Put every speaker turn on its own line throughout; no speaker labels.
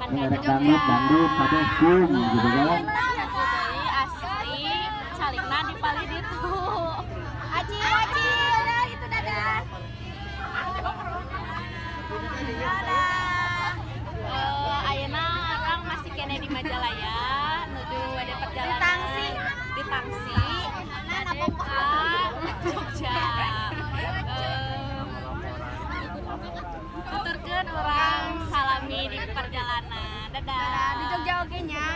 Rek dangdut dangdut kabeh kum gitu kan.
Asli calingna di palih ditu.
Aci aci udah itu dadah.
Dadah. Ayeuna urang masih keneh di Majalaya nuju ada perjalanan
Di tangsi.
Di tangsi. Bade ka Jogja. Tuturkeun urang salami di perjalanan. Dadah.
Di Jogja oge nya.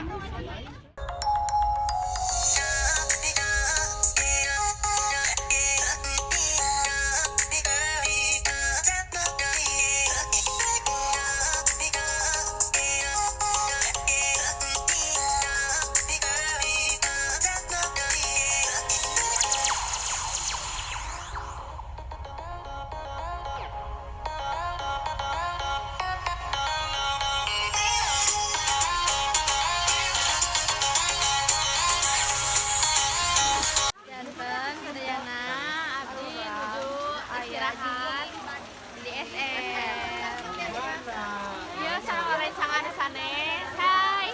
Janten sadayana abdi nuju istirahat di SM. Ieu sareng rerencangan sanes. Hai.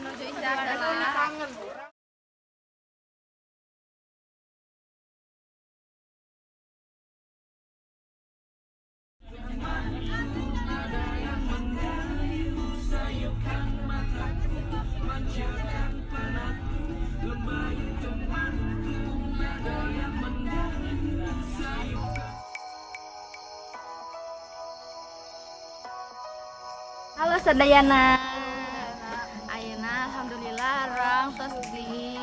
Nuju istirahat heula. Halo sadayana. Ayeuna alhamdulillah urang tos di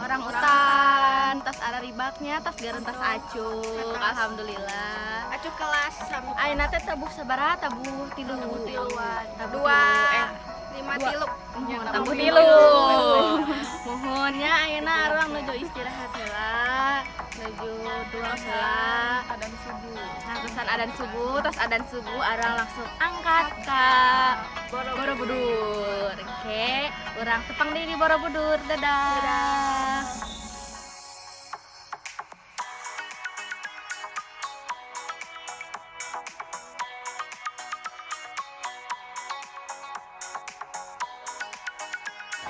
orang utan, tos ada ribaknya, tos garentas acuk. Alhamdulillah.
Acuk kelas sama
Ayeuna teh tabuh sabaraha? Tabuh tilu.
Tiluan.
Tabuh
Dua
tilu.
lima tilu.
Muhun tabuh tilu. Muhun nya ayeuna urang nuju istirahat heula, nuju tuang heula.
Adan subuh.
Terusan adan subuh, terus adan subuh urang langsung angkat ke Borobudur. Oke, urang tepang deui di Borobudur. Dadah.
Dadah.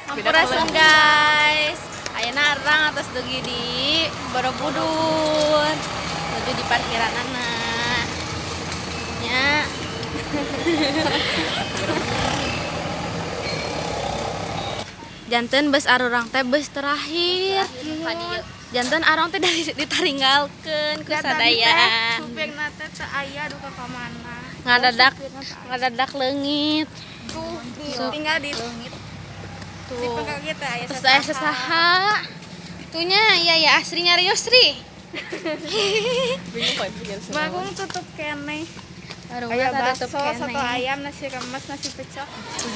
Sampurasun guys. Ayeuna urang atos dugi di Borobudur. Nuju di parkiranana. Nya. Janten bus arurang teh bus terakhir. Janten arurang teh dari ditaringgalkeun ku sadaya.
Supirna teh teu aya duka ka mana.
Ngadadak ngadadak leungit.
Tuh, tinggal di
Tuh.
Di pengkak kita aya
Terus aya sasaha. Tuhnya iya ya asri nyarios Sri.
Warung tutup keneh.
Warung
Aya
tutup
bakso,
keneh.
soto ayam, nasi remes, nasi pecel.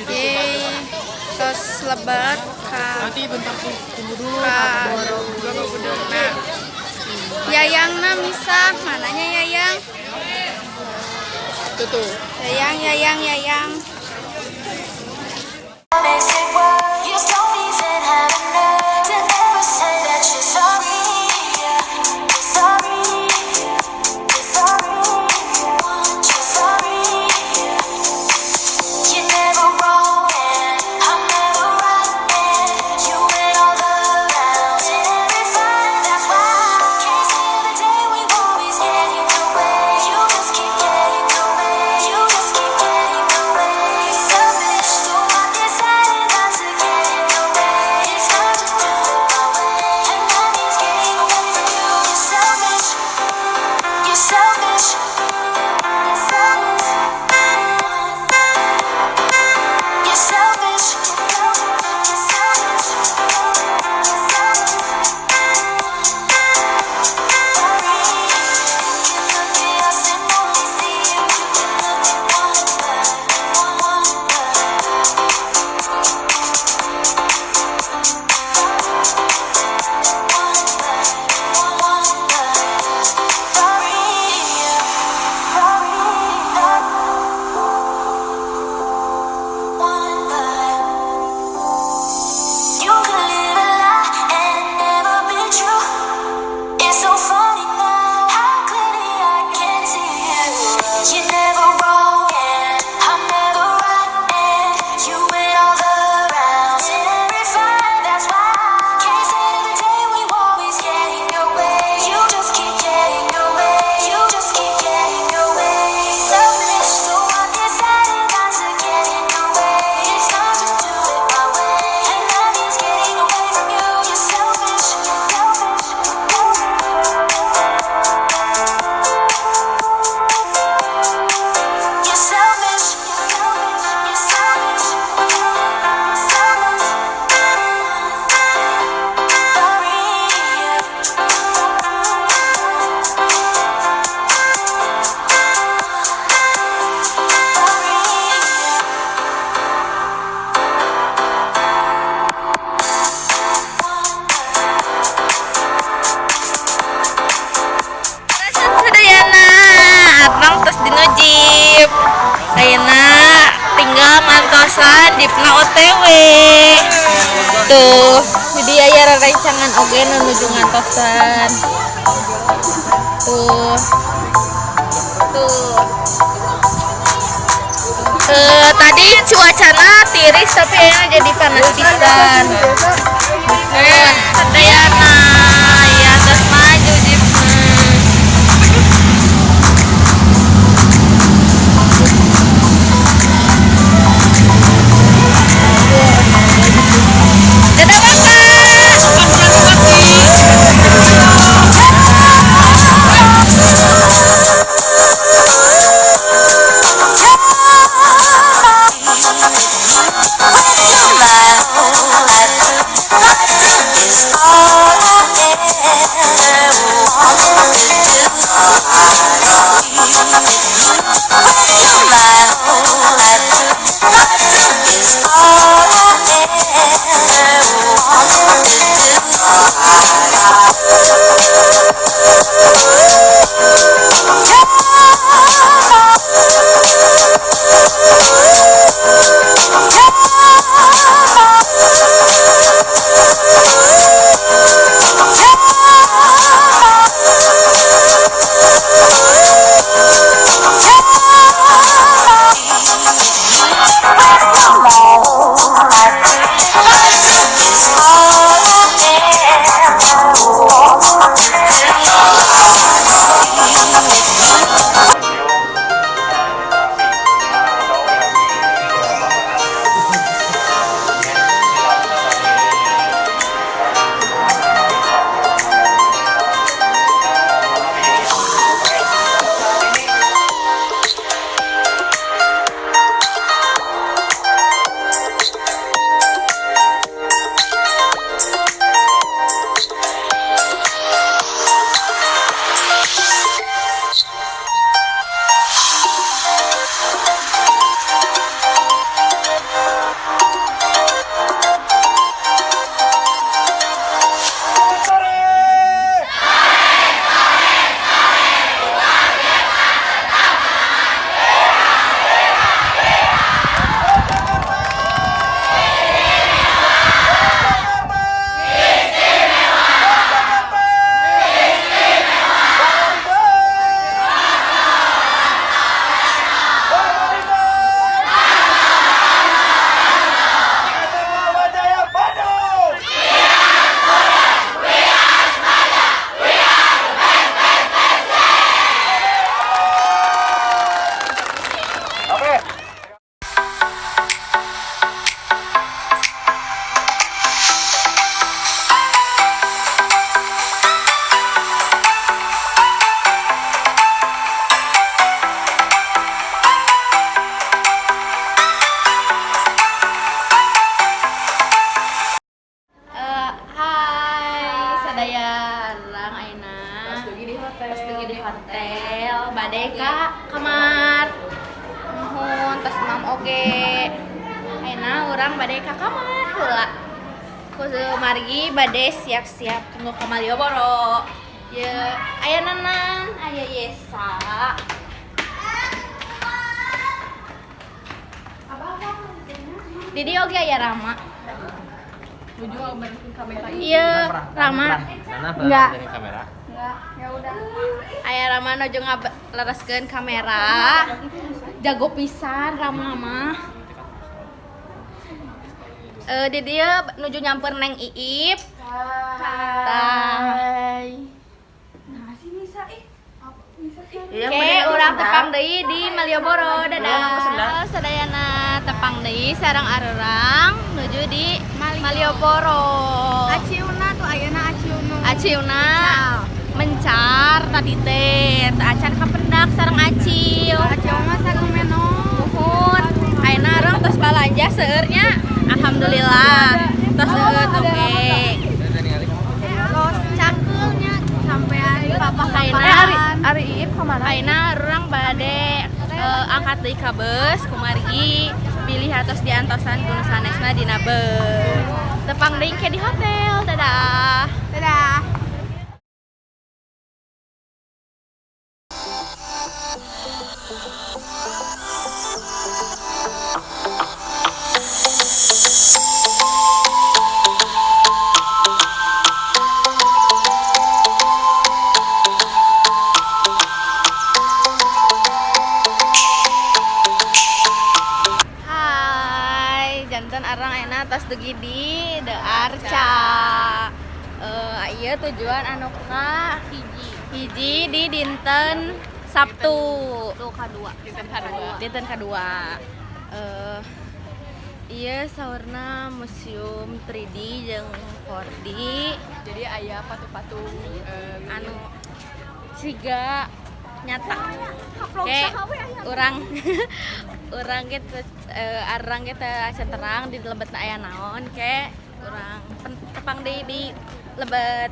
Yeay. Tos lebat ka
Nanti bentar tunggu dulu.
ka Borobudur. Nah. Yayangna misah, mananya Yayang?
Tuh tuh.
Yayang, Yayang, Yayang.
Makes it work. You don't even have enough to ever say that you're sorry. You're sorry. You're sorry. You're sorry. You're never wrong and I'm never right. And you win all the rounds in every fight. That's why can't see the day we always get in the way. You just keep getting away. You just keep getting away. Selfish, so I decided that
Ngantosan jeepna OTW. Tuh, jadi aya rerencangan oge nu nuju ngantosan. Tuh. Tuh. Tadi cuacana tiris tapi ayeuna jadi panas pisan. Sadayana ya terus maju jeepna. Dadah Bapak. Hai, sadaya urang ayeuna. Tos dugi di hotel, bade ka kamar. Nuhun tos mam oge. Ayeuna urang bade ka kamar heula. Kumargi bade siap-siap kanggo ka Malioboro. Ye, aya Nanan, aya Yesa. Didi oge aya Rama. Iya, Rama. Enggak.
Kamera.
Ya udah.
Aya Rama nuju ngalereskeun kamera. Jago pisan Rama mah. Di dieu nuju nyamper Neng Iip. Hai. Oke, urang tepang deui di Malioboro. Dadah. Sadayana tepang deui sareng arurang nuju di Malioboro.
Aciuna tuh ayeuna aciuna.
Aciuna mencar tadi teh, teu acan kapendak sareng aciu.
Aciu mah sareng meno.
Nuhun. Ayeuna urang tos balanja seueurnya. Alhamdulillah. Tos seueur oge.
Tos cakeulnya sampean papa
Ayeuna
Ari Iip kemana?
Ayeuna urang bade angkat deui ka beus kumargi bilih atos diantosan ku nu sanesna dina beus. Tepang deui ke di hotel. Dadah.
Dadah.
Tos dugi di The Arca. Eh, iya, tujuan anu ka hiji hiji di dinten Sabtu. Tuh kadua.
Dinten kadua.
Dinten kadua. Eh, iya, saurna museum 3D jeung 4D.
Jadi aya patung-patung
Anu siga nyata. Kayak urang urang gitu, arang gitu acan terang di lebetna aya naon, ke urang tepang deui di lebet.